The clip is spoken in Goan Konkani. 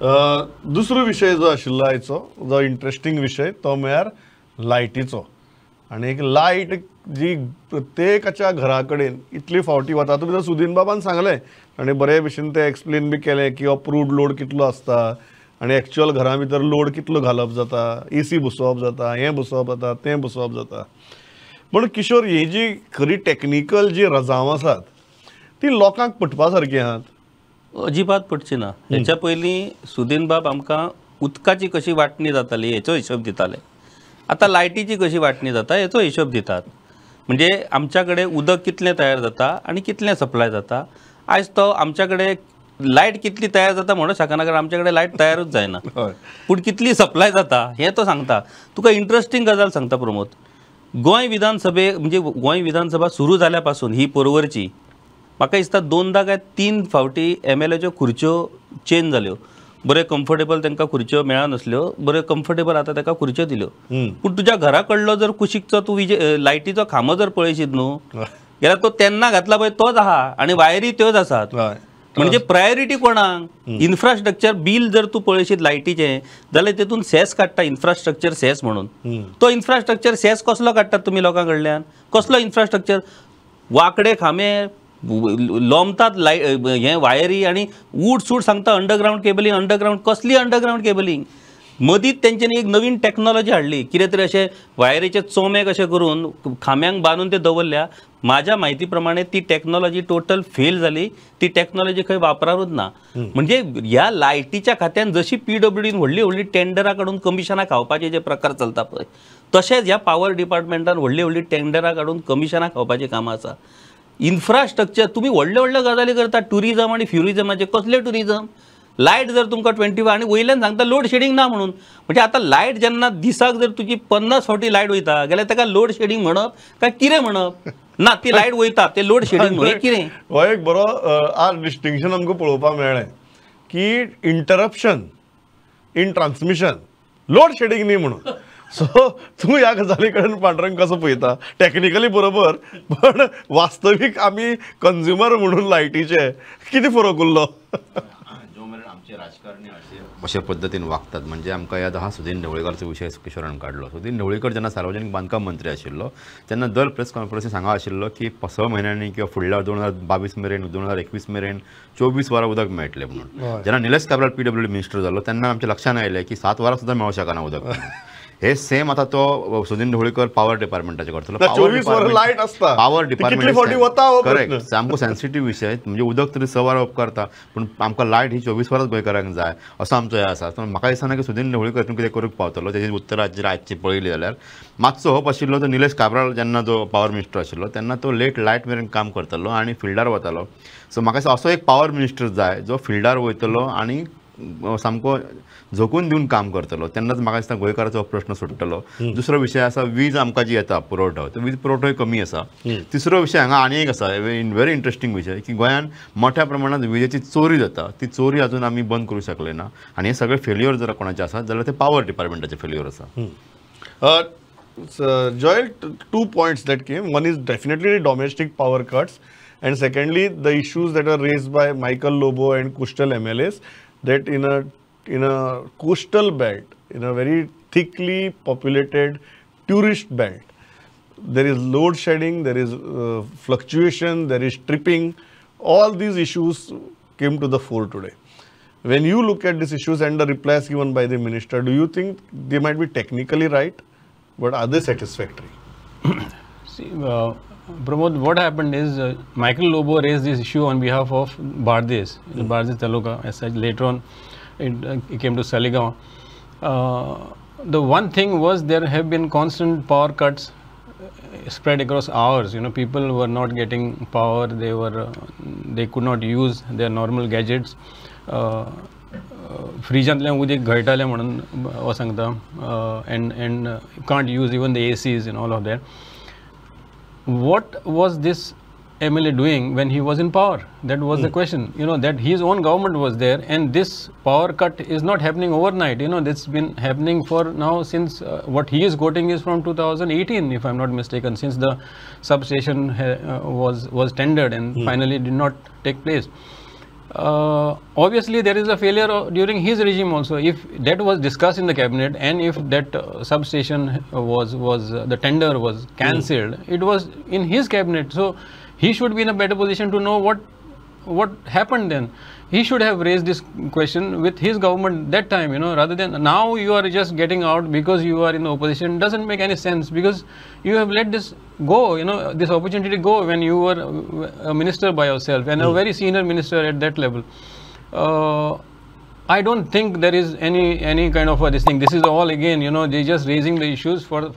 दुसरो विशय जो आशिल्लो आयचो, जो इंट्रस्टींग विशय, तो म्हळ्यार लायटीचो. आनी एक लायट जी प्रत्येकाच्या घरा कडेन इतली फावटी वता, तुमी सुदीन बाबान सांगलें आनी बरे भशेन ते एक्सप्लेन बी केलें की अप्रूव्ड लोड कितलो आसता आनी एक्चुअल घरा भितर लोड कितलो घालप जाता, एसी बसोवप जाता, हें बसोवप जाता, तें बसोवप जाता. पूण किशोर, ही जी खरी टॅक्निकल जी रजांव आसात ती लोकांक पटपा सारकी आहात? अजिबात पटची ना. हेच्या पयलीं सुदीन बाब आमकां उदकाची कशी वांटणी जाताली हेचो हिशोब दिताले, आतां लायटीची कशी वांटणी जाता हेचो हिशोब दितात. म्हणजे आमच्या कडेन उदक कितलें तयार जाता आनी कितलें सप्लाय जाता. आयज तो आमच्या कडेन लायट कितली तयार जाता म्हणून शकना, कारण आमच्या कडेन लायट तयारूच जायना, पूण कितली सप्लाय जाता हें तो सांगता. तुका इंट्रस्टींग गजाल सांगता प्रमोद, गोंय विधानसभे म्हणजे गोंय विधानसभा सुरू जाल्या पासून ही पोरवरची म्हाका दिसता 2दा काय 3 फावटी एमएलएच्यो खुर्च्यो चेंज जाल्यो. बऱ्यो कम्फर्टेबल तांकां खुर्च्यो मेळनासल्यो, बऱ्यो कम्फर्टेबल आतां ताका खुर्च्यो दिल्यो. पूण तुज्या घरा कडलो जर कुशीकचो तूं विजे लायटीचो खांबो जर पळयशीत न्हू जाल्यार तो तेन्ना घातला पळय तोच आहा आनी वायरी त्योच आसात. म्हणजे प्रायोरिटी कोणाक? इन्फ्रास्ट्रक्चर बील जर तूं पळयशीत लायटीचें जाल्यार तेतून सेस काडटा, इन्फ्रास्ट्रक्चर सेस म्हणून. तो इन्फ्रास्ट्रक्चर सेस कसलो काडटात तुमी लोकां कडल्यान? कसलो इन्फ्रास्ट्रक्चर? वांकडे खांबे लोमतात लाय हे वायरी आनी ऊट सूट सांगता अंडरग्रावंड केबलिंग. अंडरग्रावंड कसली अंडरग्रावंड केबलिंग? मदींच तेंच्यांनी एक नवीन टॅक्नॉलॉजी हाडली, कितें तरी अशें वायरीचे चोमे कशे करून खांब्यांक बांदून ते दवरल्या. म्हाज्या म्हायती प्रमाणे ती टॅक्नॉलॉजी टोटल फेल जाली, ती टॅक्नॉलॉजी खंय वापरारूच ना. म्हणजे ह्या लायटीच्या खात्यान जशी पीडब्ल्यूडीन व्हडली व्हडली टेंडरां काडून कमिशनां खावपाचे जे प्रकार चलता पळय, तशेंच ह्या पावर डिपार्टमेंटान व्हडली व्हडली टेंडरां काडून कमिशनां खावपाचीं कामां आसा. इन्फ्रास्ट्रक्चर तुमी व्हडल्यो व्हडल्यो गजाली करता, ट्युरिजम आनी फ्युरिजमाचे. कसले ट्युरिजम? लायट जर तुमकां 24 आनी वयल्यान सांगता लोड शेडींग ना म्हणून. म्हणजे आतां लायट जेन्ना दिसाक जर तुजी 50 फावटी लायट वयता जाल्यार ताका लोड शेडींग म्हणप काय कितें म्हणप? ना, ती लायट वयता ते लोड शेडींग न्हय कितें. हो एक बरो आज डिस्टिंक्शन आमकां पळोवपाक मेळ्ळें की interruption in transmission load shedding न्ही म्हणून. सो तूं ह्या गजाली कडेन पांडुरंग कसो पळयता? टॅक्निकली बरोबर, पण वास्तवीक आमी कंज्युमर म्हणून लायटीचे कितें फरक उरलो? जो मेरेन आमचे राजकारणी अशे अशे पद्दतीन वागतात, म्हणजे आमकां याद आहा सुदीन ढवळीकराचो विशय किशोरान काडलो. सुदीन ढवळीकर जेन्ना सार्वजनीक बांदकाम मंत्री आशिल्लो तेन्ना दर प्रेस कॉन्फरन्सीन सांगा आशिल्लो की 6 म्हयन्यांनी किंवा फुडल्या 2022 मेरेन 2021 मेरेन 24 वरां उदक मेळटलें म्हणून. जेन्ना निलेश काब्राल पीडब्ल्यूडी मिनिस्टर जालो तेन्ना आमच्या लक्षान आयलें की 7 वरां सुद्दां मेळोंक शकना उदक. हे सेम आतां तो सुदीन ढवळीकर पावर डिपार्टमेंटाचे करतलो. पावर डिपार्टमेंट करेक्ट, सामको सेन्सिटीव विशय. म्हणजे उदक तरी 6 वरां उपकारता, पूण आमकां लायट ही 24 वरांच गोंयकारांक जाय असो आमचो हें आसा. म्हाका दिसना की सुदीन ढवळीकर हितून कितें करूंक पावतलो. तेजी उत्तरां जर आयची पळयली जाल्यार मातसो होप आशिल्लो तो निलेश काब्राल जेन्ना जो पावर मिनिस्टर आशिल्लो तेन्ना तो लेट लायट मेरेन काम करतालो आनी फिल्डार वतालो. सो म्हाका दिसता असो एक पावर मिनिस्टर जाय जो फिल्डार वयतलो आनी सामको झोकून दिवन काम करतलो, तेन्नाच म्हाका दिसता गोंयकाराचो प्रश्न सुट्टलो. दुसरो विशय आसा वीज आमकां जी येता पुरवठो, तो वीज पुरवठोय कमी आसा. तिसरो विशय हांगा आनी एक आसा व्हेरी इंट्रस्टींग विशय की गोंयांत मोठ्या प्रमाणांत विजेची चोरी जाता, ती चोरी अजून आमी बंद करूंक शकले ना. आनी हे सगळे फेल्युअर जर कोणाचे आसा जाल्यार ते पावर डिपार्टमेंटाचे फेल्युअर आसा. Joel, 2 points that came. One is definitely domestic power cuts, and secondly the issues that are raised by Michael Lobo and coastal MLAs that in a coastal belt, in a very thickly populated tourist belt, there is load shedding, there is fluctuation, there is tripping. All these issues came to the fore today. When you look at these issues and the replies given by the minister, do you think they might be technically right, but are they satisfactory? See, Pramod, what happened is Michael Lobo raised this issue on behalf of Bardez, the Bardez Taluka as such. Later on, it came to Saligao. The one thing was there have been constant power cuts spread across hours. You know, people were not getting power. They were they could not use their normal gadgets. फ्रिजांतल्यान उदक गळटालें म्हणून हो सांगता, and can't use even the ACs and all of that. What was this MLA doing when he was in power? That was the question. You know, that his own government was there, and this power cut is not happening overnight. You know, this been happening for now since what he is quoting is from 2018, if I am not mistaken, since the substation was tendered and finally did not take place. Obviously there is a failure during his regime also. If that was discussed in the cabinet and if that substation was the tender was cancelled, it was in his cabinet. So he should be in a better position to know what happened then. He should have raised this question with his government that time, you know, rather than now you are just getting out because you are in the opposition. Doesn't make any sense, because you have let this go, you know, this opportunity go when you were a minister by yourself and a very senior minister at that level. I don't think there is any kind of this thing. This is all again, you know, they just raising the issues for